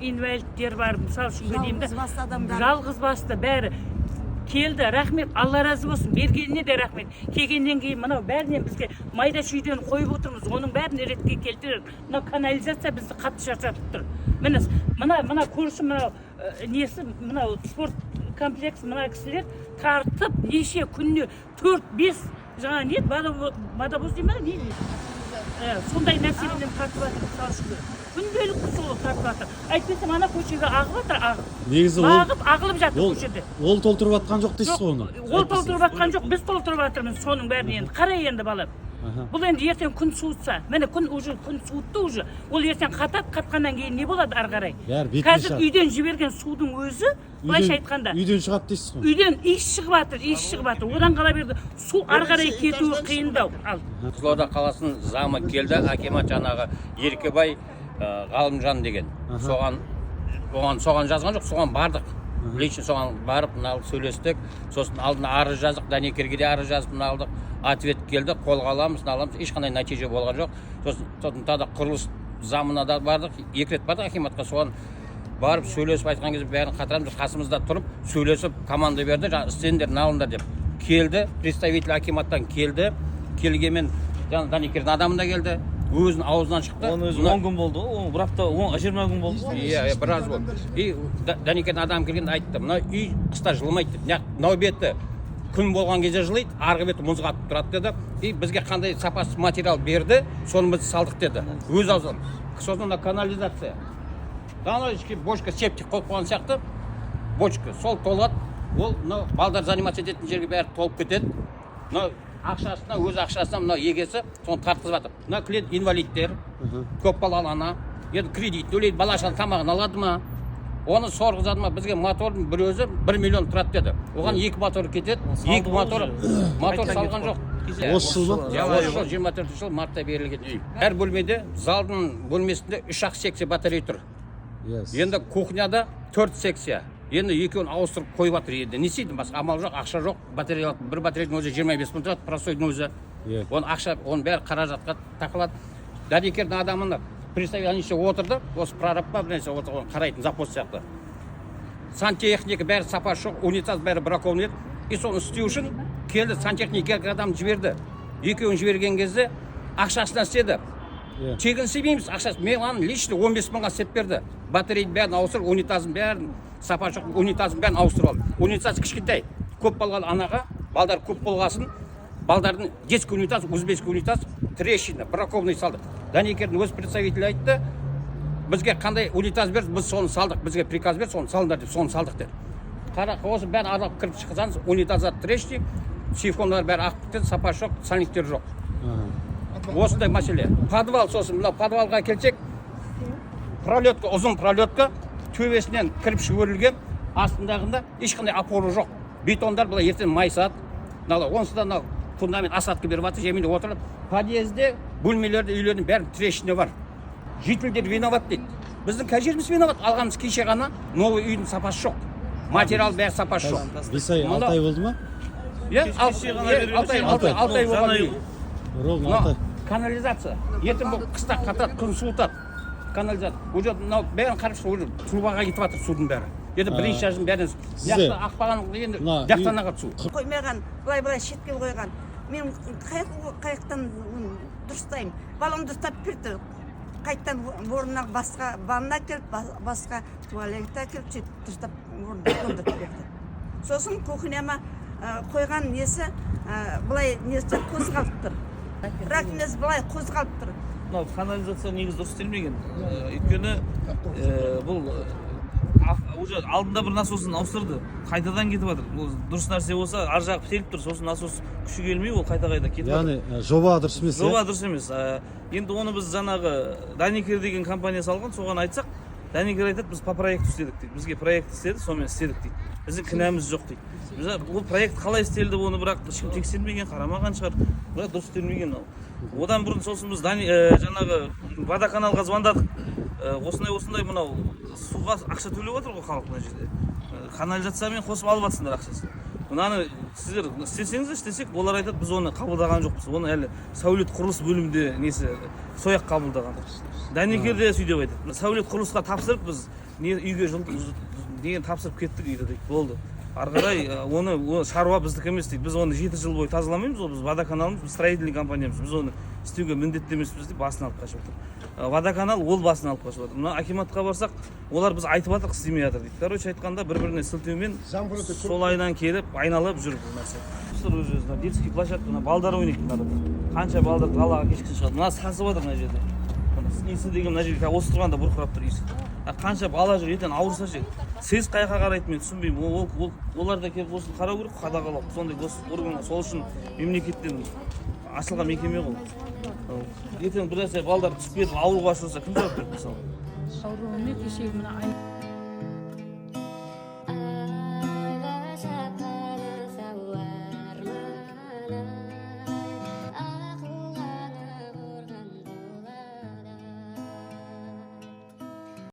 Инвалидтер бар, мысалы үшін деймін да. Жалғыз басты адамдар. Жалғыз басты бәрі келді. Рахмет, Алла разы болсын, бергеніне де рахмет. Келгеннен кейін мынау бәрінен бізге майда шүйдені қойып отырмыз, оның бәрін ретке келтіріп. Мынау канализация бізді қатты шаршатып тұр. Міне, мына көрші, мынау несі, мынау спорт комплекс, мына кісілер тартып неше күніне төрт бес жаңа не еді, водовоз дей ма, не дейді? Сондай нәрсеменен тартып жатыр. Мысалы үшін, күнделікті сол тартып жатыр. Әйтпесе ана көшеге ағып жатыр, ағып Негізі ол ағып, ағылып жатыр ол көшеде. Ол толтырып жатқан жоқ дейсіз Жоқ, ғой оны? ол толтырып жатқан жоқ, біз толтырып жатырмыз соның бәрін. Енді қара енді, балам. Бұл енді ертең күн суытса, міне, күн уже, күн суытты уже, ол ертең қатады. Қатқаннан кейін не болады ары қарай? Бәрі бетіне Қазір шығады. үйден жіберген судың өзі, былайша айтқанда, Үйден шығады дейсіз ғой. Үйден иіс шығып жатыр, иіс шығып жатыр. Одан қала берді, су ары қарай кетуі қиындау ал. Қызылорда қаласының замы келді, акимат жаңағы Еркебай Ғалымжан деген. Соған, оған, соған жазған жоқ, соған бардық. Лично соған барып, мына сөйлестік. Сосын алдына арыз жаздық, дәнекерге де арыз жазып, мына алдық. Ответ келді, қолға аламыз, мына аламыз. Ешқандай нәтиже болған жоқ. Сосын тағы да құрылыс замына да бардық, екі рет бардық акиматқа. Соған барып сөйлесіп айтқан кезде, бәрін қатырамыз, қасымызда тұрып сөйлесіп, команда берді, жаңағы істеңдер, мына алыңдар деп. Келді представитель акиматтан, келді. Келгенмен жаңағы дәнекердің адамы да келді, өзінің аузынан шықты. Оның өзі 10 күн болды ғой, он бір апта, 20 күн болды ғой. Иә, біраз болды. И дәнекердің адамы келгенде айтты: мына үй қыста жылымайды деп. Мынау беті күн болған кезде жылиды, арғы беті мұз қатып тұрады деді. И бізге қандай сапасыз материал берді, соны біз салдық деді өз аузынан. Сосын мына канализация, ана ішке бочка, септик қойып қойған сияқты бочка, сол толады. Ол мынау балдар заниматься ететін жерге бәрі толып кетеді. Мынау ақшасына, өз ақшасына мынау егесі соны тартқызып жатыр. Мына клиент инвалидтер, көпбалалы ана, енді кредит төлейді, бала шағаның тамағын алады ма, оны сорғызады ма? Бізге мотордың бір өзі 1 миллион тұрады деді. Оған екі мотор кетеді. Салды Екі ғой мотор. уже. Мотор Қайтадан салған кетіп жоқ. қалды. Осы жыл ма? Иә, осы жыл, 24-жыл мартта берілген үй. Әр бөлмеде, залдың бөлмесінде үш ақ секция батарея тұр. Енді кухняда төрт секция. Енді екеуін ауыстырып қойып жатыр. Енді не істейді, басқа амал жоқ, ақша жоқ. Батарея, бір батареяның өзі 25 мың тұрады, простойдың өзі. Оның ақша, оның бәрі қаражатқа тақалады. Дәнекердің адамына представитель ана жерде отырды, осы прораб па, бір нәрсе отыр, оны қарайтын завхоз сияқты. Сантехника бәрі сапасы жоқ, унитаз бәрі бракованный еді. И соны істеу үшін келді, сантехник екі адам жіберді. Екеуін жіберген кезде ақшасына істеді. Тегін істемейміз, ақшасы. Маған лично 15 мыңға істеп берді. Батарейдің бәрін ауыстырып, унитаздың бәрін, сапасы жоқ унитаздың бәрін ауыстырып алды. Унитаз кішкентай, көп балалы анаға, балдар көп болғасын, балдардың детский унитаз, узбекский унитаз, трещина, бракованный салды. Дәнекердің өз представителі айтты: бізге қандай унитаз берді, біз соны салдық, бізге приказ берді, соны салыңдар деп, соны салдық деді. Қара, осы бәрін аралап кіріп шықсаңыз, унитаздар трещина, сифондар бәрі ағып кетеді, сапасы жоқ, сальниктер жоқ. Осындай мәселе. Подвал. Сосын мынау подвалға келсек, пролетка, ұзын пролетка, төбесінен кірпіш өрілген, астындағында ешқандай опора жоқ, бетондар былай ертең майысады. Мынау онсыз да мынау фундамент осадка беріп жатыр, жермен отырып. Подъезде, бөлмелерде, үйлердің бәрі трещина бар. Жительдер виноват дейді. Біздің қай жеріміз виноват? Алғанымыз кеше ғана новый үйдің, сапасы жоқ, материал бәрі сапасы жоқ. 5 ай, Мында- 6 ай болды ма? Иә, Кеше ғана беріп 6 ай, 6 ай. 6 ай болған Жаңа үй. үй. Ровно Мынау 6 ай. Канализация ертең бұл қыста қатады, күн суытады. Канализация уже мынау бәрін қарап шықса, уже трубаға кетіп жатыр судың бәрі. Енді бірінші этаждың бәрін Сізде мына ақпаған енді мына жақтан ағады су. Қоймаған, былай былай шетке қойған. Мен қаяқтан оны дұрыстаймын? Балам дұрыстап берді. Қайтадан орнына басқа ванна әкеліп, басқа туалет әкеліп, сөйтіп дұрыстап орнына қондырып берді. Сосын кухняма қойған несі, былай несі қозғалып тұр, раковинасы былай қозғалып тұр. Мынау канализация негізі дұрыс істелмеген. Өйткені бұл уже алдында бір насосын ауыстырды, қайтадан кетіп жатыр. Бұл дұрыс нәрсе болса, ар жағы бітеліп тұр, сосын насос күші келмей, ол қайта қайта кетіп жатыр. Яғни жоба дұрыс емес, Жоба иә? дұрыс емес. Енді оны біз жаңағы Дәнекер деген компания салған, соған айтсақ, дәнекер айтады: біз по проекту істедік дейді, бізге проект істеді, сонымен істедік дейді, біздің кінәміз жоқ дейді. Біз ол проект қалай істелді, оны бірақ ешкім тексермеген, қарамаған шығар, бірақ дұрыс істелмеген ол. Одан бұрын сосын біз жаңағы водоканалға звондадық. Осындай осындай, мынау суға ақша төлеп жатыр ғой халық мына жерде. Канализациямен қосып алып жатсыңдар ақшасын, мынаны сіздер істесеңіздер істесек, олар айтады: біз оны қабылдаған жоқпыз, оны әлі сәулет құрылыс бөлімінде несі сояқ қабылдаған. Дәнекер де сөйтіп айтады, сәулет құрылысқа тапсырып біз. Не үйге деген тапсырып кеттік үйді дейді, болды. Ары қарай оны о шаруа біздікі емес дейді. Біз оны 7 жыл бойы тазаламаймыз ғой, біз водоканалмыз, біз строительный компаниямыз, біз оны істеуге міндетті емеспіз деп басын алып қашып отыр. Водоканал ол басын алып қашып отыр. Мына акиматқа барсақ, олар біз айтып жатырық, істемей жатыр дейді. Короче айтқанда, бір біріне сілтеумен солайынан келіп айналып жүр бұл нәрсе. Достар, өз өзіне детский площадка, мына балдар ойнайды мынада. Қанша балдар далаға кешкісін шығады. Мына сасып жатыр мына жерде. Мына иісі деген мына жерге осы тұрғанда бұрқырап тұр иісі. А қанша бала жүр, ертең ауырса ше? СЭС қай жаққа қарайды, мен түсінбеймін. Олар да келіп осыны қарау керек қой, қадағалап. Сондай госорган сол үшін мемлекеттен ашылған мекеме ғой. Ертең бір нәрсе балдар түсіп кетіп ауруға ұшыраса, кім жауап береді, мысалы? Ауруымен кешегі мына